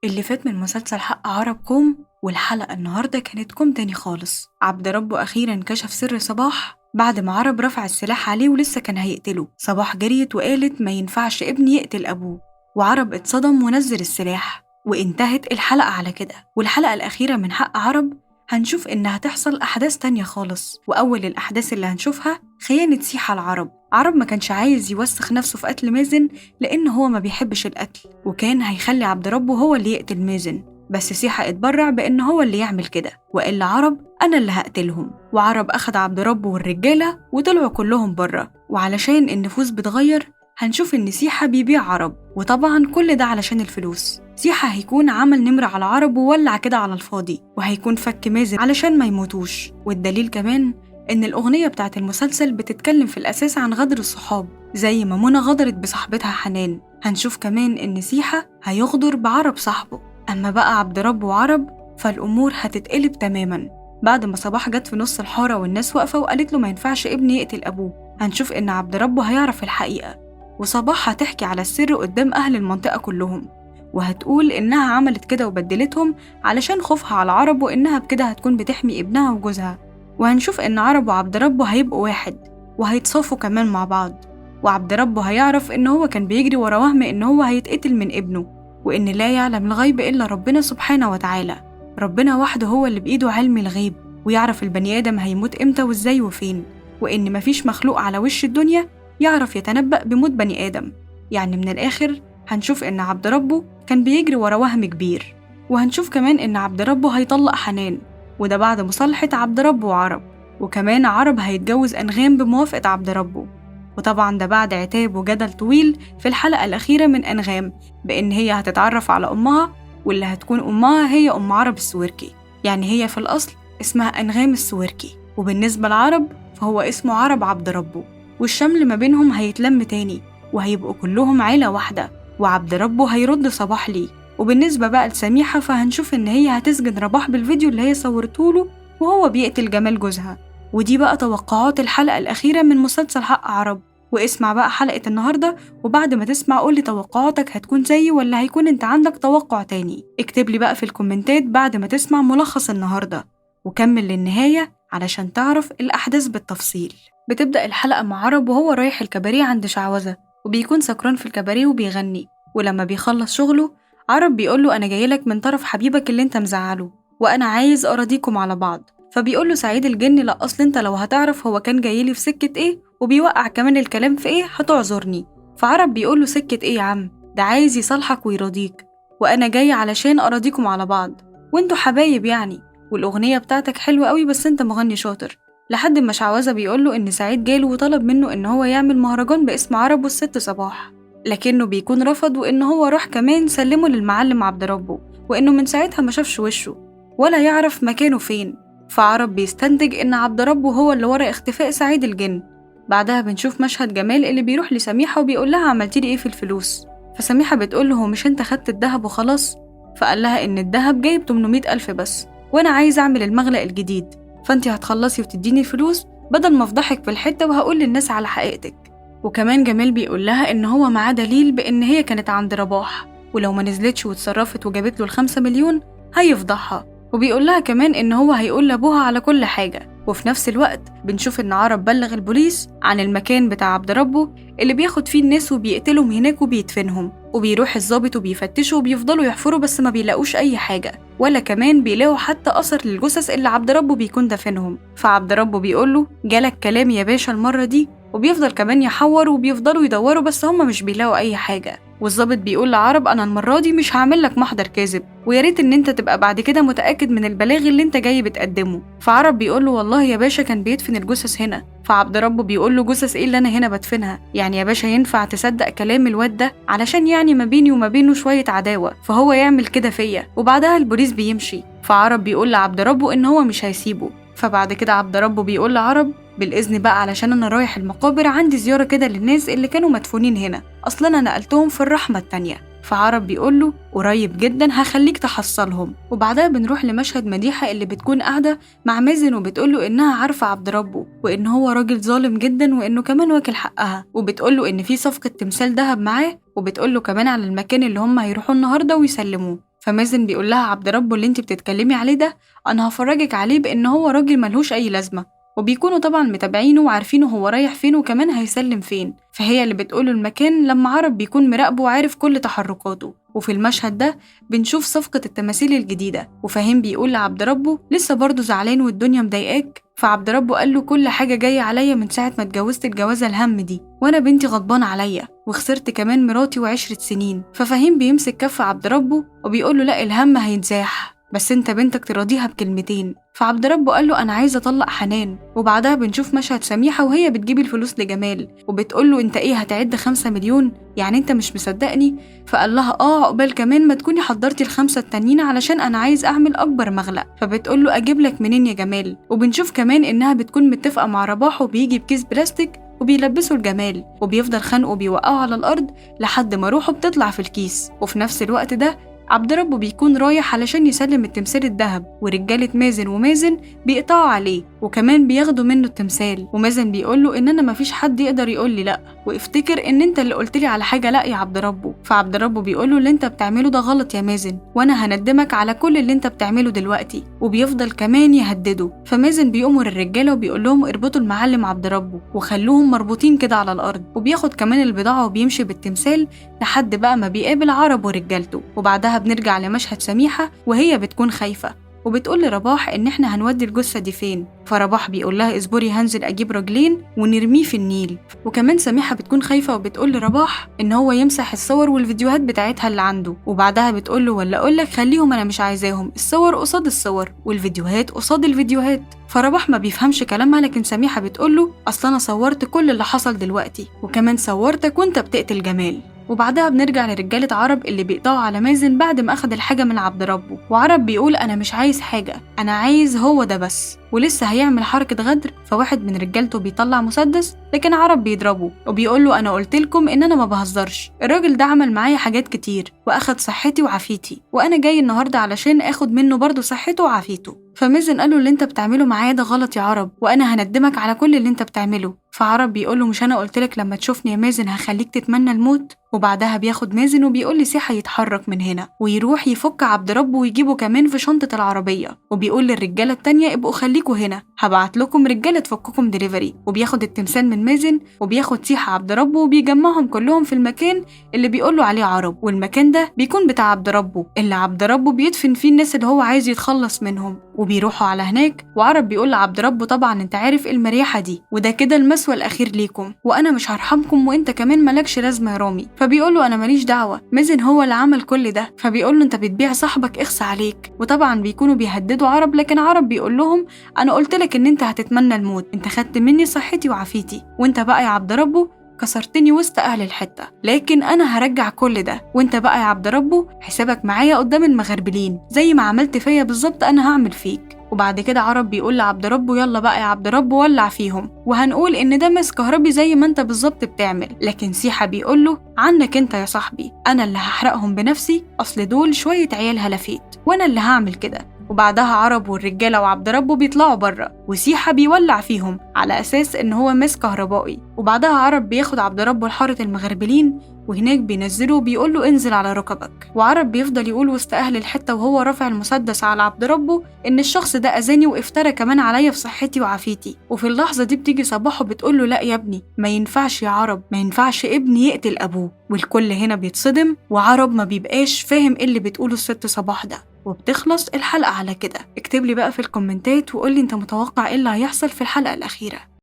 اللي فات من مسلسل حق عرب كوم، والحلقة النهاردة كانت كوم تاني خالص. عبد ربه أخيرا كشف سر صباح بعد ما عرب رفع السلاح عليه ولسه كان هيقتله. صباح جريت وقالت ما ينفعش ابني يقتل أبوه، وعرب اتصدم ونزل السلاح، وانتهت الحلقة على كده. والحلقة الأخيرة من حق عرب هنشوف إن هتحصل أحداث تانية خالص، وأول الأحداث اللي هنشوفها خيانة سيحة العرب. عرب ما كانش عايز يوسخ نفسه في قتل مازن لأن هو ما بيحبش القتل، وكان هيخلي عبد ربه هو اللي يقتل مازن، بس سيحة اتبرع بإن هو اللي يعمل كده، وقال لعرب أنا اللي هقتلهم. وعرب أخد عبد ربه والرجالة وطلعوا كلهم بره. وعلشان النفوس بتغير هنشوف إن سيحة بيبيع عرب، وطبعا كل ده علشان الفلوس. سيحة هيكون عمل نمرة على عرب وولع كده على الفاضي، وهيكون فك مازن علشان ما يموتوش. والدليل كمان إن الأغنية بتاعت المسلسل بتتكلم في الأساس عن غدر الصحاب، زي ما منى غدرت بصاحبتها حنان. هنشوف كمان إن سيحة هيغدر بعرب صاحبه. أما بقى عبد رب وعرب فالأمور هتتقلب تماما بعد ما صباح جت في نص الحارة والناس واقفة وقالت له ما ينفعش ابني يقتل أبوه. هنشوف إن عبد ربه هيعرف الحقيقة، وصباح هتحكي على السر قدام أهل المنطقة كلهم، وهتقول إنها عملت كده وبدلتهم علشان خوفها على عرب، وإنها بكده هتكون بتحمي ابنها وجوزها. وهنشوف إن عرب وعبد ربه هيبقوا واحد وهيتصافوا كمان مع بعض، وعبد ربه هيعرف إن هو كان بيجري ورا وهم إن هو هيتقتل من ابنه، وإن لا يعلم الغيب إلا ربنا سبحانه وتعالى. ربنا وحده هو اللي بإيده علم الغيب، ويعرف البني آدم هيموت إمتى وإزاي وفين، وإن مفيش مخلوق على وش الدنيا يعرف يتنبأ بموت بني آدم. يعني من الآخر هنشوف إن عبد ربه كان بيجري ورا وهم كبير. وهنشوف كمان إن عبد ربه هيطلق حنان، وده بعد مصالحة عبد ربه وعرب. وكمان عرب هيتجوز أنغام بموافقة عبد ربه، وطبعا ده بعد عتاب وجدل طويل في الحلقة الأخيرة من أنغام بإن هي هتتعرف على أمها، واللي هتكون أمها هي أم عرب السويركي، يعني هي في الأصل اسمها أنغام السويركي. وبالنسبة لعرب فهو اسمه عرب عبد ربه، والشمل ما بينهم هيتلم تاني وهيبقوا كلهم عيلة واحدة، وعبد ربه هيرد صباح ليه. وبالنسبة بقى لسميحة فهنشوف إن هي هتسجن رباح بالفيديو اللي هي صورته وهو بيقتل جمال جوزها. ودي بقى توقعات الحلقة الأخيرة من مسلسل حق عرب. واسمع بقى حلقة النهاردة، وبعد ما تسمع قولي توقعاتك هتكون زيي ولا هيكون انت عندك توقع تاني. اكتب لي بقى في الكومنتات بعد ما تسمع ملخص النهاردة، وكمل للنهاية علشان تعرف الأحداث بالتفصيل. بتبدأ الحلقة مع عرب وهو رايح الكباريه عند شعوذة، وبيكون سكران في الكباريه وبيغني. ولما بيخلص شغله عرب بيقوله أنا جايلك من طرف حبيبك اللي انت مزعله، وأنا عايز أراضيكم على بعض. فبيقوله سعيد الجن لا أصل انت لو هتعرف هو كان جايلي في سكة ايه وبيوقع كمان الكلام في ايه هتعذرني. فعرب بيقوله سكة ايه يا عم، ده عايز يصالحك ويراضيك، وأنا جاي علشان أراضيكم على بعض وانتوا حبايب يعني، والأغنية بتاعتك حلوة قوي بس انت مغني شاطر. لحد ما شعوذة بيقوله إن سعيد جاله وطلب منه إن هو يعمل مهرجان باسم عرب والست صباح، لكنه بيكون رفض، وإن هو راح كمان سلمه للمعلم عبد ربه، وإنه من ساعتها ما شافش وشه ولا يعرف مكانه فين. فعرب بيستنتج إن عبد ربه هو اللي ورا اختفاء سعيد الجن. بعدها بنشوف مشهد جمال اللي بيروح لسميحة وبيقول لها عملتيلي إيه في الفلوس. فسميحة بتقول له هو مش أنت خدت الذهب وخلاص؟ فقال لها إن الذهب جايب 800,000 بس، وأنا عايز أعمل المغلق الجديد، فانتي هتخلصي وتديني الفلوس بدل ما افضحك في الحته وهقول للناس على حقيقتك. وكمان جمال بيقول لها ان هو معاه دليل بان هي كانت عند رباح، ولو ما نزلتش وتصرفت وجابت له 5 مليون هيفضحها. وبيقول لها كمان ان هو هيقول لابوها على كل حاجه. وفي نفس الوقت بنشوف ان عرب بلغ البوليس عن المكان بتاع عبد ربه اللي بياخد فيه الناس وبيقتلهم هناك وبيدفنهم، وبيروح الضابط وبيفتشوا وبيفضلوا يحفروا بس ما بيلاقوش اي حاجه، ولا كمان بيلاقوا حتى اثر للجثث اللي عبد ربه بيكون دفنهم. فعبد ربه بيقول له جالك كلام يا باشا المره دي، وبيفضل كمان يحور وبيفضلوا يدوروا بس هم مش بيلاقوا اي حاجه. والظابط بيقول لعرب انا المره دي مش هعمل لك محضر كاذب، ويا ريت ان انت تبقى بعد كده متاكد من البلاغ اللي انت جاي بتقدمه. فعرب بيقول له والله يا باشا كان بيدفن الجثث هنا. فعبد ربه بيقول له جثث ايه اللي انا هنا بدفنها؟ يعني يا باشا ينفع تصدق كلام الواد ده؟ علشان يعني ما بيني وما بينه شويه عداوه فهو يعمل كده فيا. وبعدها البوليس بيمشي. فعرب بيقول لعبد ربه ان هو مش هيسيبه. فبعد كده عبد ربه بيقول لعرب بالإذن بقى علشان أنا رايح المقابر، عندي زيارة كده للناس اللي كانوا مدفونين هنا، أصلا أنا نقلتهم في الرحمة التانية. فعرب بيقول له قريب جدا هخليك تحصلهم. وبعدها بنروح لمشهد مديحة اللي بتكون قاعدة مع مازن وبتقول له إنها عارفة عبد ربه وإن هو راجل ظالم جدا وإنه كمان واكل حقها، وبتقول له إن في صفقة تمثال ذهب معاه، وبتقول له كمان على المكان اللي هم هيروحوا النهارده ويسلموه. فمازن بيقول لها عبد ربه اللي انت بتتكلمي عليه ده انا هفرجك عليه بان هو راجل ملهوش اي لازمه، وبيكونوا طبعا متابعينه وعارفينه هو رايح فين وكمان هيسلم فين. فهي اللي بتقوله المكان لما عرب بيكون مراقبة وعارف كل تحركاته. وفي المشهد ده بنشوف صفقة التماثيل الجديدة، وفهيم بيقول لعبد ربه لسه برضه زعلان والدنيا مضايقاك؟ فعبد ربه قال له كل حاجة جاية عليا من ساعة ما اتجوزت الجوازة الهم دي، وانا بنتي غضبانة عليا وخسرت كمان مراتي و10 سنين. ففهيم بيمسك كف عبد ربه وبيقول له لا الهم هينزاح، بس انت بنتك تراضيها بكلمتين. فعبد ربه قال له انا عايز اطلق حنان. وبعدها بنشوف مشهد سميحة وهي بتجيب الفلوس لجمال وبتقول له انت ايه هتعد 5 مليون؟ يعني انت مش مصدقني؟ فقال لها اه عقبال كمان ما تكوني حضرتي ال5 التانيين علشان انا عايز اعمل اكبر مغلق. فبتقول له اجيب لك منين يا جمال؟ وبنشوف كمان انها بتكون متفقه مع رباح وبيجي بكيس بلاستيك وبيلبسه الجمال وبيفضل خانقه وبيوقعه على الارض لحد ما روحه بتطلع في الكيس. وفي نفس الوقت ده عبد ربه بيكون رايح علشان يسلم التمثال الذهب، ورجالة مازن ومازن بيقطعوا عليه وكمان بياخدوا منه التمثال. ومازن بيقول له ان انا مفيش حد يقدر يقول لي لا، وافتكر ان انت اللي قلت لي على حاجة لا يا عبد ربه. فعبد ربه بيقول له اللي انت بتعمله ده غلط يا مازن، وانا هندمك على كل اللي انت بتعمله دلوقتي، وبيفضل كمان يهدده. فمازن بيأمر الرجالة وبيقول لهم اربطوا المعلم عبد ربه وخلوهم مربوطين كده على الارض، وبياخد كمان البضاعة وبيمشي بالتمثال لحد بقى ما بيقابل عرب ورجالته. وبعدها بنرجع لمشهد سميحة وهي بتكون خايفة وبتقول لرباح إن إحنا هنودي الجثة دي فين. فرباح بيقول لها اصبري هنزل أجيب رجلين ونرميه في النيل. وكمان سميحة بتكون خايفة وبتقول لرباح إن هو يمسح الصور والفيديوهات بتاعتها اللي عنده. وبعدها بتقول له ولا أقول لك خليهم أنا مش عايزاهم، الصور قصاد الصور والفيديوهات قصاد الفيديوهات. فرباح ما بيفهمش كلامها، لكن سميحة بتقول له أصل أنا صورت كل اللي حصل دلوقتي، وكمان صورتك وأنت بتقتل جمال. وبعدها بنرجع لرجالة عرب اللي بيقطعوا على مازن بعد ما أخد الحاجة من عبد ربه. وعرب بيقول أنا مش عايز حاجة، أنا عايز هو ده بس، ولسه هيعمل حركة غدر. فواحد من رجالته بيطلع مسدس، لكن عرب بيضربه وبيقول له أنا قلت لكم إن أنا ما بهزرش، الراجل ده عمل معايا حاجات كتير وأخد صحتي وعافيتي، وأنا جاي النهاردة علشان آخد منه برضه صحته وعافيته. فمازن قال له اللي انت بتعمله معايا ده غلط يا عرب، وانا هندمك على كل اللي انت بتعمله. فعرب بيقول له مش انا قلت لك لما تشوفني يا مازن هخليك تتمنى الموت؟ وبعدها بياخد مازن وبيقول لسيحة يتحرك من هنا ويروح يفك عبد ربه ويجيبه كمان في شنطة العربية، وبيقول للرجالة التانية ابقوا خليكوا هنا هبعت لكم رجالة تفككم دليفري. وبياخد التمثال من مازن وبياخد سيحة عبد ربه وبيجمعهم كلهم في المكان اللي بيقول له عليه عرب، والمكان ده بيكون بتاع عبد ربه اللي عبد ربه بيدفن فيه الناس اللي هو عايز يتخلص منهم. وبيروحوا على هناك، وعرب بيقول لعبد ربه طبعا انت عارف المريحة دي، وده كده المسوى الأخير ليكم، وأنا مش هرحمكم، وانت كمان مالكش لازمة يا رامي. فبيقول له أنا ماليش دعوة، مازن هو اللي عمل كل ده. فبيقول له انت بتبيع صاحبك، اخس عليك. وطبعا بيكونوا بيهددوا عرب، لكن عرب بيقول لهم أنا قلت لك إن انت هتتمنى الموت، انت خدت مني صحتي وعافيتي، وانت بقى يا عبد ربه كسرتني وسط أهل الحتة، لكن أنا هرجع كل ده، وانت بقى يا عبد ربه حسابك معايا قدام المغربلين، زي ما عملت فيا بالظبط أنا هعمل فيك. وبعد كده عرب بيقول لعبد ربه يلا بقى يا عبد ربه ولع فيهم، وهنقول إن ده مس كهربي زي ما انت بالظبط بتعمل. لكن سيحة بيقول له عنك انت يا صاحبي، أنا اللي هحرقهم بنفسي، أصل دول شوية عيال هلافيت وأنا اللي هعمل كده. وبعدها عرب والرجالة وعبد ربه بيطلعوا بره، وسيحة بيولع فيهم على أساس إن هو ماس كهربائي. وبعدها عرب بياخد عبد ربه لحارة المغربلين، وهناك بينزله وبيقول له انزل على ركبك. وعرب بيفضل يقول وسط أهل الحتة وهو رافع المسدس على عبد ربه إن الشخص ده أذاني وافترى كمان عليا في صحتي وعافيتي. وفي اللحظة دي بتيجي صباحه بتقول له لا يا ابني، ما ينفعش يا عرب، ما ينفعش ابني يقتل أبوه. والكل هنا بيتصدم، وعرب ما بيبقاش فاهم إيه اللي بتقوله الست صباح ده. وبتخلص الحلقة على كده. اكتب لي بقى في الكومنتات وقولي انت متوقع ايه اللي هيحصل في الحلقة الأخيرة.